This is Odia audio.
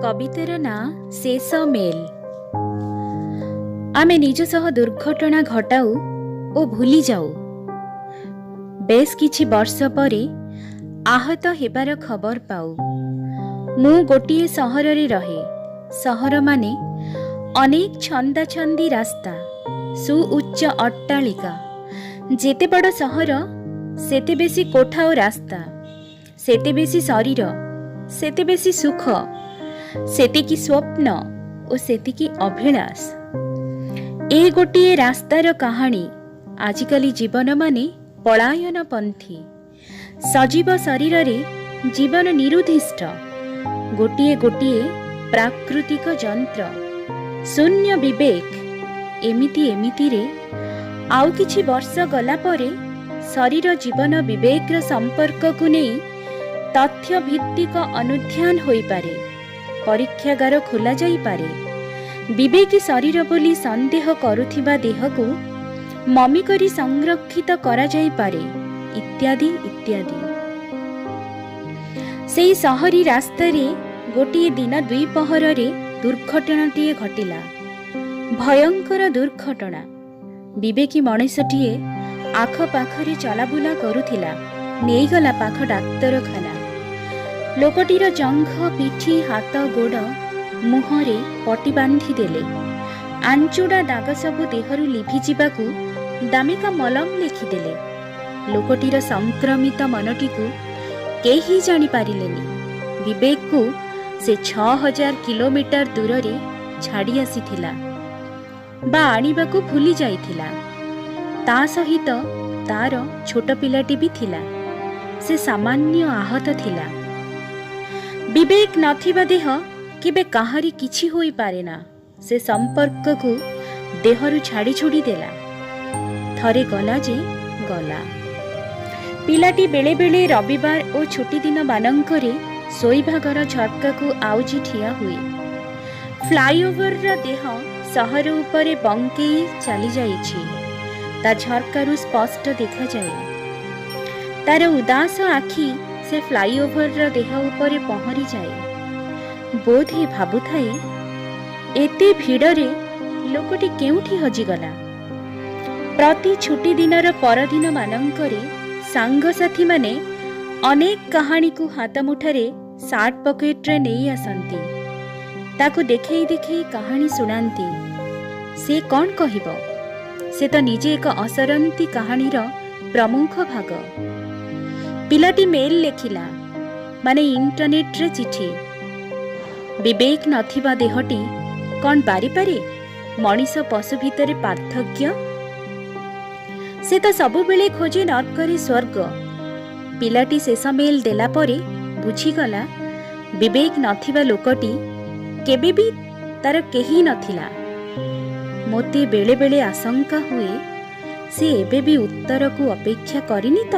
କବିତାର ନାଁ ଶେଷ ମେଲ୍। ଆମେ ନିଜ ସହ ଦୁର୍ଘଟଣା ଘଟାଉ ଓ ଭୁଲିଯାଉ। ବେଶ୍ କିଛି ବର୍ଷ ପରେ ଆହତ ହେବାର ଖବର ପାଉ। ମୁଁ ଗୋଟିଏ ସହରରେ ରହେ। ସହର ମାନେ ଅନେକ ଛନ୍ଦାଛନ୍ଦି ରାସ୍ତା, ସୁଉଚ୍ଚ ଅଟ୍ଟାଳିକା। ଯେତେ ବଡ଼ ସହର, ସେତେ ବେଶୀ କୋଠା ଓ ରାସ୍ତା, ସେତେ ବେଶୀ ଶରୀର, ସେତେ ବେଶୀ ସୁଖ, ସେତିକି ସ୍ୱପ୍ନ ଓ ସେତିକି ଅଭିଳାଷ। ଏ ଗୋଟିଏ ରାସ୍ତାର କାହାଣୀ। ଆଜିକାଲି ଜୀବନ ମାନେ ପଳାୟନ ପନ୍ଥୀ। ସଜୀବ ଶରୀରରେ ଜୀବନ ନିରୁଦ୍ଦିଷ୍ଟ, ଗୋଟିଏ ଗୋଟିଏ ପ୍ରାକୃତିକ ଯନ୍ତ୍ର, ଶୂନ୍ୟ ବିବେକ। ଏମିତି ଏମିତିରେ ଆଉ କିଛି ବର୍ଷ ଗଲା ପରେ ଶରୀର, ଜୀବନ, ବିବେକର ସମ୍ପର୍କକୁ ନେଇ ତଥ୍ୟ ଭିତ୍ତିକ ଅନୁଧ୍ୟାନ ହୋଇପାରେ, ପରୀକ୍ଷାଗାର ଖୋଲାଯାଇପାରେ। ବିବେକୀ ଶରୀର ବୋଲି ସନ୍ଦେହ କରୁଥିବା ଦେହକୁ ମମି କରି ସଂରକ୍ଷିତ କରାଯାଇପାରେ, ଇତ୍ୟାଦି ଇତ୍ୟାଦି। ସେଇ ସହରୀ ରାସ୍ତାରେ ଗୋଟିଏ ଦିନ ଦ୍ୱିପହରରେ ଦୁର୍ଘଟଣାଟିଏ ଘଟିଲା, ଭୟଙ୍କର ଦୁର୍ଘଟଣା। ବିବେକୀ ମଣିଷଟିଏ ଆଖପାଖରେ ଚଲାବୁଲା କରୁଥିଲା। ନେଇଗଲା ପାଖ ଡାକ୍ତରଖାନା। ଲୋକଟିର ଜଙ୍ଘ, ପିଠି, ହାତ, ଗୋଡ଼, ମୁହଁରେ ପଟି ବାନ୍ଧି ଦେଲେ। ଆଞ୍ଚୁଡ଼ା ଦାଗ ସବୁ ଦେହରୁ ଲିଭିଯିବାକୁ ଦାମିକା ମଲମ ଲେଖିଦେଲେ। ଲୋକଟିର ସଂକ୍ରମିତ ମନଟିକୁ କେହି ଜାଣିପାରିଲେନି। ବିବେକକୁ ସେ 6000 କିଲୋମିଟର ଦୂରରେ ଛାଡ଼ି ଆସିଥିଲା ବା ଆଣିବାକୁ ଭୁଲି ଯାଇଥିଲା। ତା ସହିତ ତାର ଛୋଟ ପିଲାଟି ବି ଥିଲା। ସେ ସାମାନ୍ୟ ଆହତ ଥିଲା। ବିବେକ ନଥିବା ଦେହ କେବେ କାହାରି କିଛି ହୋଇପାରେନା। ସେ ସମ୍ପର୍କକୁ ଦେହରୁ ଛାଡ଼ି ଛୁଡ଼ି ଦେଲା। ଥରେ ଗଲା ଯେ ଗଲା। ପିଲାଟି ବେଳେବେଳେ ରବିବାର ଓ ଛୁଟିଦିନ ମାନଙ୍କରେ ଶୋଇବା ଘର ଝରକାକୁ ଆଉଜି ଠିଆ ହୁଏ। ଫ୍ଲାଇଓଭରର ଦେହ ସହର ଉପରେ ବଙ୍କେଇ ଚାଲିଯାଇଛି, ତା ଝରକାରୁ ସ୍ପଷ୍ଟ ଦେଖାଯାଏ। ତାର ଉଦାସ ଆଖି ସେ ଫ୍ଲାଇଓଭରର ଦେହ ଉପରେ ପହଁରିଯାଏ। ବୋଧେ ଭାବୁଥାଏ, ଏତେ ଭିଡ଼ରେ ଲୋକଟି କେଉଁଠି ହଜିଗଲା? ପ୍ରତି ଛୁଟି ଦିନର ପରଦିନ ମାନଙ୍କରେ ସାଙ୍ଗସାଥୀମାନେ ଅନେକ କାହାଣୀକୁ ହାତମୁଠାରେ ସାର୍ଟ ପକେଟରେ ନେଇ ଆସନ୍ତି। ତାକୁ ଦେଖେଇ ଦେଖେଇ କାହାଣୀ ଶୁଣାନ୍ତି। ସେ କ'ଣ କହିବ? ସେ ତ ନିଜେ ଏକ ଅସରନ୍ତି କାହାଣୀର ପ୍ରମୁଖ ଭାଗ। ପିଲାଟି ମେଲ୍ ଲେଖିଲା, ମାନେ ଇଣ୍ଟରନେଟ୍ରେ ଚିଠି। ବିବେକ ନଥିବା ଦେହଟି କ'ଣ ବାରିପାରେ ମଣିଷ ପଶୁ ଭିତରେ ପାର୍ଥକ୍ୟ? ସେ ତ ସବୁବେଳେ ଖୋଜେ ନର୍କରେ ସ୍ୱର୍ଗ। ପିଲାଟି ଶେଷ ମେଲ୍ ଦେଲା ପରେ ବୁଝିଗଲା, ବିବେକ ନଥିବା ଲୋକଟି କେବେ ବି ତାର କେହି ନଥିଲା। ମୋତେ ବେଳେବେଳେ ଆଶଙ୍କା ହୁଏ, ସେ ଏବେ ବି ଉତ୍ତରକୁ ଅପେକ୍ଷା କରିନି ତ?